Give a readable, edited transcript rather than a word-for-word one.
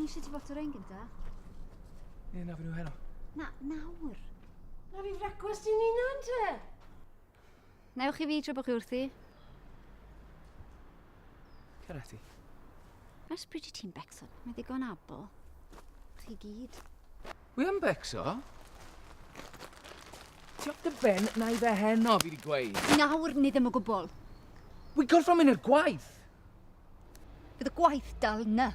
O'n i eisiau ti boto rein gynta. Ie, na fi nhw heno. Na, nawr. Na fi frecwast i'n unan te. Newch i fi tra bod chi wrthi. Cer ati. Ers pryd i ti'n becso? Mae ddigon abl. Chi gyd. Wi yn becso. Ti off dy ben na i fe heno, fi di gweud. Nawr ni ddim o gwbl. Wi gorfod mynd i'r gwaith. Bydd y gwaith dal na.